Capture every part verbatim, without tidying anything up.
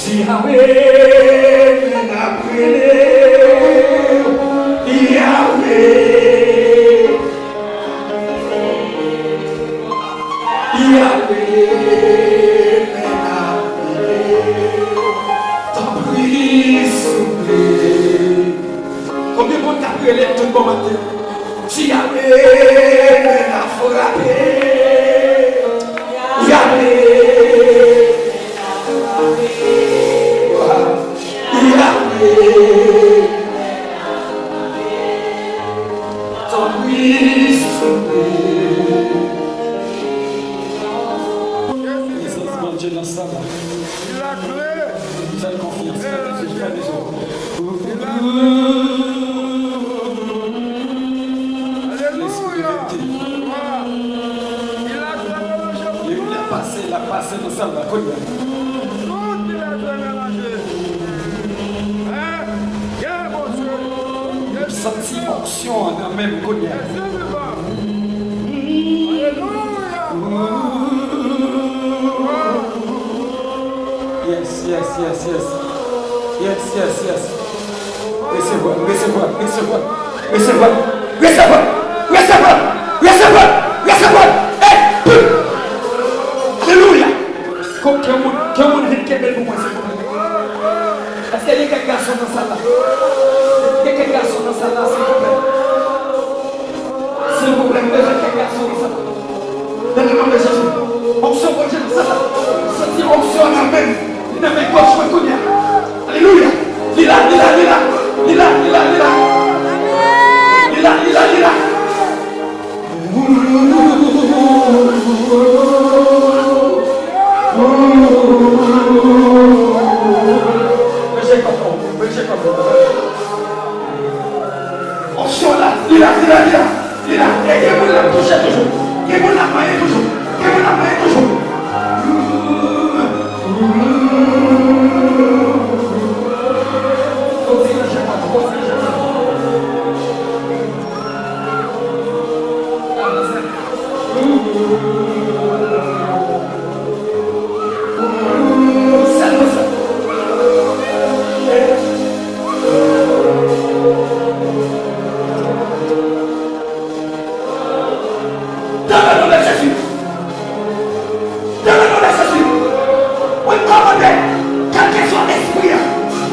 Si Yawe men n ap rele, Yawe, Yawe men n ap rele, tanpri souple. Konbyen moun k ap rele tout bon maten? Si Yawe men n ap frape, Yawe, Yawe, tanpri souple. Prezans Bondye nan sal la. Fè l konfyans, fè l bezwen, fè l bezwen. Lespri de verite. Li, l ap pase, l ap pase nan sal la, kounye a. M santi onksyon an nan men m kounye a. Yes, yes, yes, yes. Yes, yes, yes. Resevwa, resevwa, resevwa, resevwa, resevwa, resevwa, resevwa, resevwa. Hey, pum! Alelouya! Ke yon moun, ke yon moun vin kenbe l pou mwen, silvouplè. Èske gen kèk gason nan sal la? Gen kèk gason nan sal la, silvouplè? Silvouplè, m bezwen kèk gason nan sal la. Nan le non de Jezi. Onksyon Bondye nan sal la. M santi onksyon an nan men m. Li nan men gòch mwen kounye a. Alelouya. Li la, li la, li la. Li la, li la, li la. Li la, li la, li la. Onksyon la, li la, li la, li la, li la. E gen moun l ap touche toujou. Gen moun l ap manyen toujou. Gen moun l ap manyen toujou. Kontinye, Jewova, kontinye, Jewova. Dans le nom de Jésus. Dans le nom de Jésus. Mwen kòmande kèlkeswa espri a.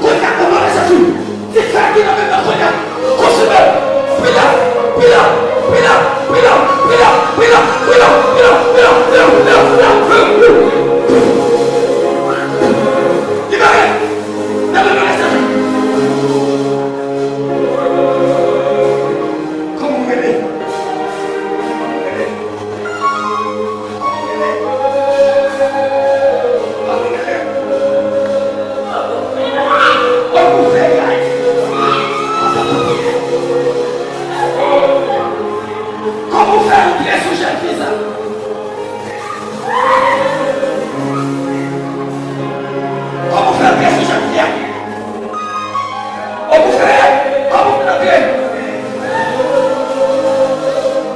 Kounye a, au nom de Jésus. Dife ki nan men mwen kounye a. Konsime. Pile, pile, pile. Libere. Dans le nom de Jésus. Kòman w rele? Kòman w fè antre sou jèn fi sa? Kòman w fè antre sou jèn fi a? Okontrè, kòman w antre?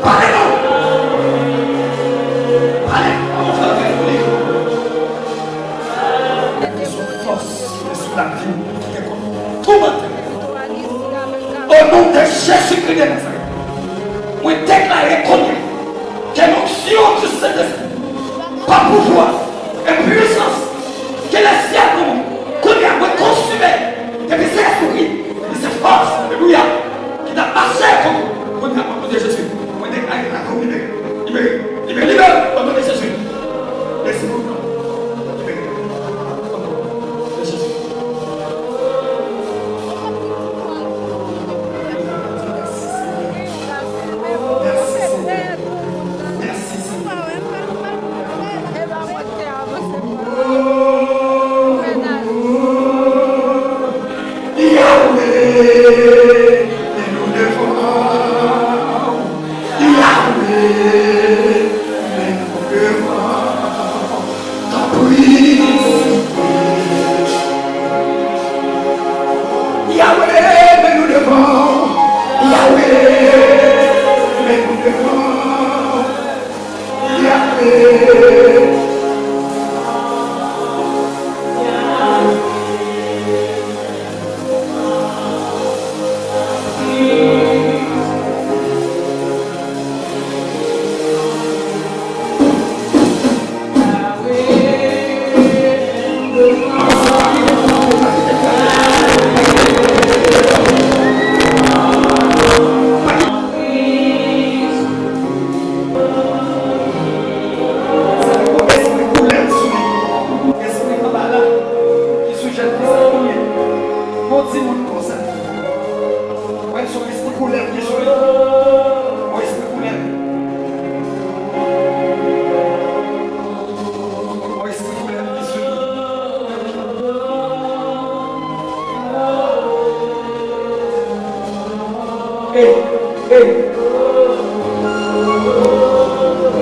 Pale non. Pale, kòman w fè antre sou li? Sou fòs ki te sou lavi m, ki te konn toumante m. O non de Jezikri de Nazarèt, mwen deklare kounye a ke lonksyon di Sentespri, pa pouvwa e pwisans ke lesyèl pou mwen. Kounye a, mwen konsime depi se espri, depi se fòs, alelouya, ki t ap mache kont mwen. Kounye a, o non de Jezi, mwen deklare lavi w libere, libere, libere, libere, o non de Jezi. Mèsi pou non. Libere. O non de Jezi.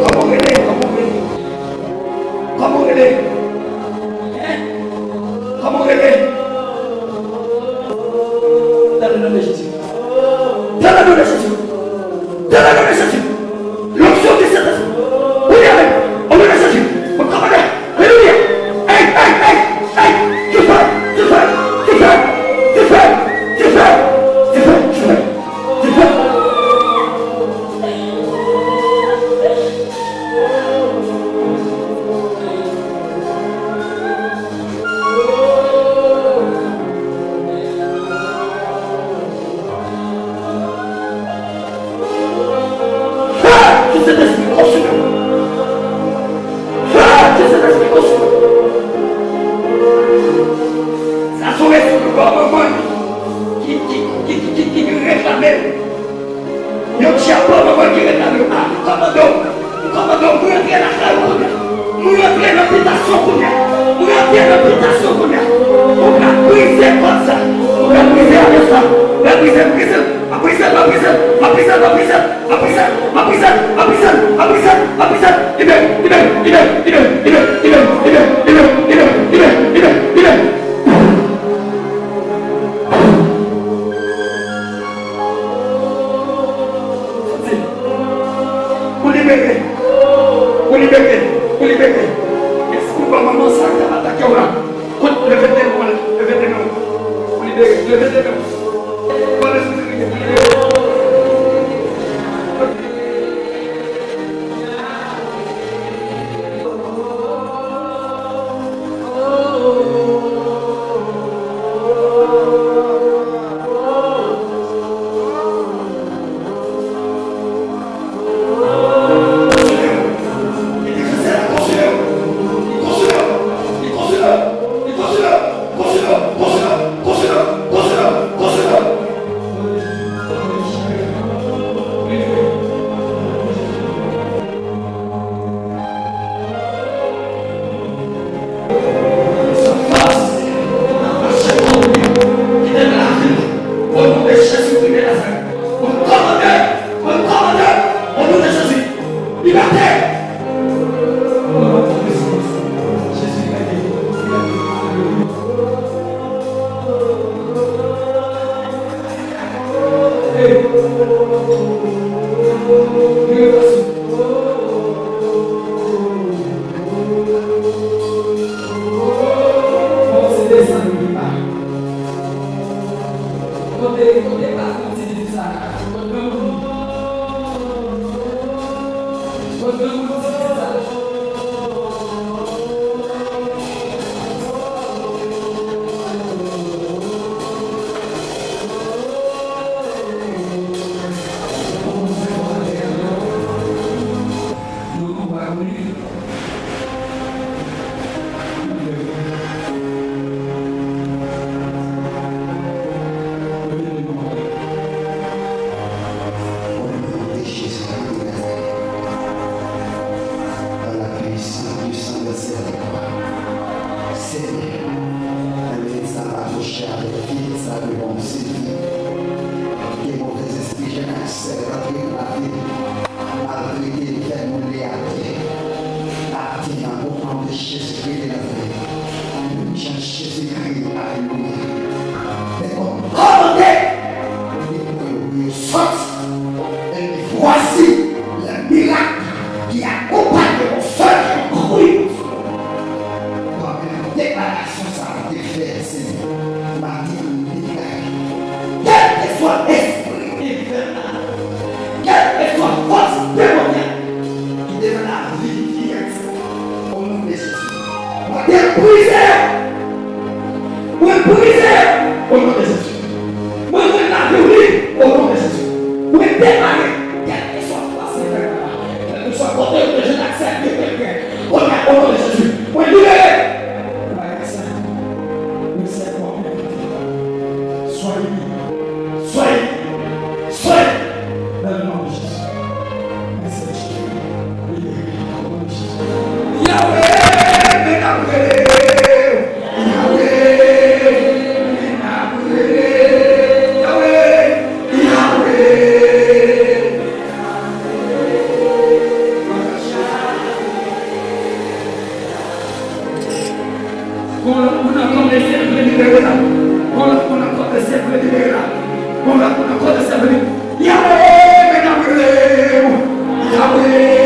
Kòman w rele? Kòman w rele? Kòman w rele? Hein? Kòman w rele? Dans le nom de Jésus. Dans le nom de Jésus. Dans le nom de Jésus. L'onction du Saint-Esprit. Priez avec moi. Au nom de Jésus. Vous comprenez? Alléluia. Hey, hey, hey, hey. Du feu, du feu, du feu, du feu, du feu, du feu, du feu, du feu. Fè sou Sentespri, konsime w. Fè sou Sentespri, konsime w. Sa se yon espri granmanman ki, ki, ki, ki, ki, ki reklame l. Yon djab granmanman ki reklame l. A, m kòmande w. M kòmande w, m rantre lakay ou kounye a. M rantre nan bitasyon kounye a. M rantre nan bitasyon kounye a. Ou ka brize kòd sa. Ou ka brize avè sa. Ou ka brize, brize. Mwen brize, mwen brize, mwen brize, mwen brize, mwen brize, mwen brize, mwen brize, mwen brize, mwen brize, libere, libere, libere, libere. Santi. Ou libere. Ou libere. Ou libere. Espri granmanman sa k ap atake w la. Kout, leve de men w, leve de men w. Ou libere, leve de men w. Pran Lespri Santi, ou libere. Kite nan lavil mwen. O non de Jezikri de Nazarèt. Mwen kòmande, mwen kòmande, o non de Jezi. Libète. O non de Jezi. Jezi libète. Libète. Alelouya. Hey. Liberasyon. Bon, se desann li pa. Kote, kote pa ti pitit sa? Kot granmoun? Kot granmoun ti pitit sa? Au nom de Jésus de Nazareth, par la puissance du sang versé à la croix, Seigneur, nan minit sa, m aproche avèk pitit sa devan w, Seigneur. Ke movèzespri jwenn aksè rantre nan lavi l. Maltrete l, fè l boule atè. Atè nan o non de Jezikri de Nazarèt. Nan non de Jezikri, alelouya. Mwen kòmande lepwo yo pou yo sòti. Et voici le miracle qui accompagne mon seul cri. Kòm deklarasyon sa a te fè, Senyè, maten an, m deklare, kèlkeswa espri enfènal, kèlkeswa fòs demonyak ki te nan lavi Fidelite, o non de Jezi, mwen debrize yo. Mwen brize yo, o non de Jezi. Mwen rann lavi w lib, o non de Jezi. Mwen depare, kèlkeswa fòs ki fè mal la, kèlkeswa kote yo te jwenn aksè, yo te fè, kounye a, o non de Jezi, mwen libere. Mwen bay aksè. Mwen sèvi w anpil. Soyez libres. Soyez libres. Soyez libres. Dans le nom de Jésus. Mèsi, Jezi. Libere. O non de Jezi. Yahweh, men ap rele. Yahweh. Sèl vle libere la. Yon lòt moun ankò ke sèl vle libere la. Yon lòt moun ankò ke sèl vle. Yahweh, men n ap rele w. Yahweh.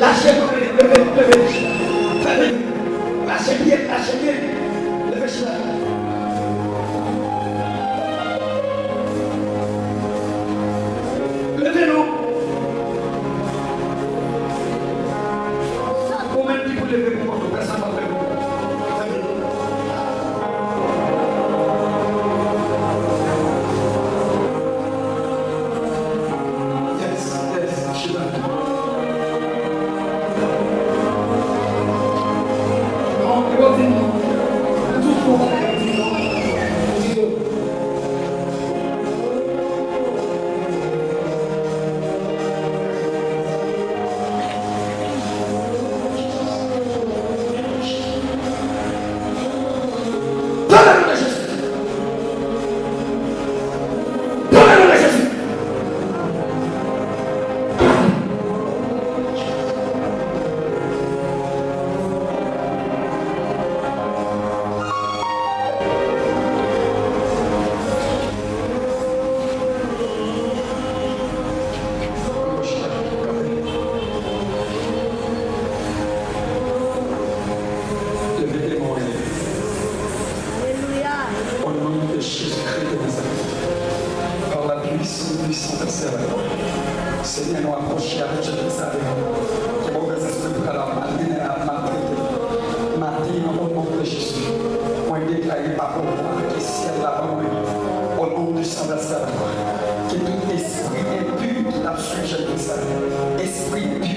Lache, leve, leve. Fè men. Lache pye, lache pye. Leve chita. Leve non. Ou menm ki pou leve pou kont ou, pèsonn p ap leve pou ou. Fè men. Yes, yes, chita. Non, yo di non. Tout fò bagay yo di non. Yo di yo. Dans le nom de Jésus. Dans le nom de Jésus. Leve demen w. Alelouya. Au nom de Jésus-Christ de Nazareth, par la puissance du Saint-Esprit, Senyè, nou apwoche avèk Jezikri. Ke movèzespri pral ap malmennen, ap maltrete. Maten an, o non de Jezi, mwen deklare pa pouvwa ke syèl la ban mwen, o non de Saint-Esprit, ke tout espri enpi ki t ap swiv Jezikri, espri enpi,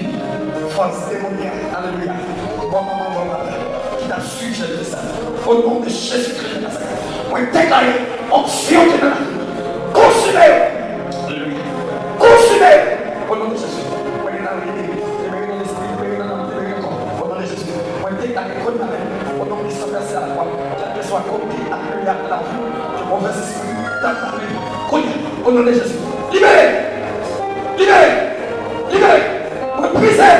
fòs demonyak, alelouya, bò manman, bò papa, ki t ap swiv Jezikri, o non de Jezikri de Nazarèt, mwen deklare onksyon ki nan lavi, konsime yo. Alelouya. Konsime yo. O non de Jezi. Mwen deklare libere. Libere nan lespri, libere nan nanm, libere nan kò. O non de Jezi. Mwen deklare konn avè. O non de Saint-Esprit, kèlkeswa kote, alelouya, lavi, ke movèzespri t ap tape. Kounye a, o non de Jezi. Libere. Libere. Libere. Mwen brize.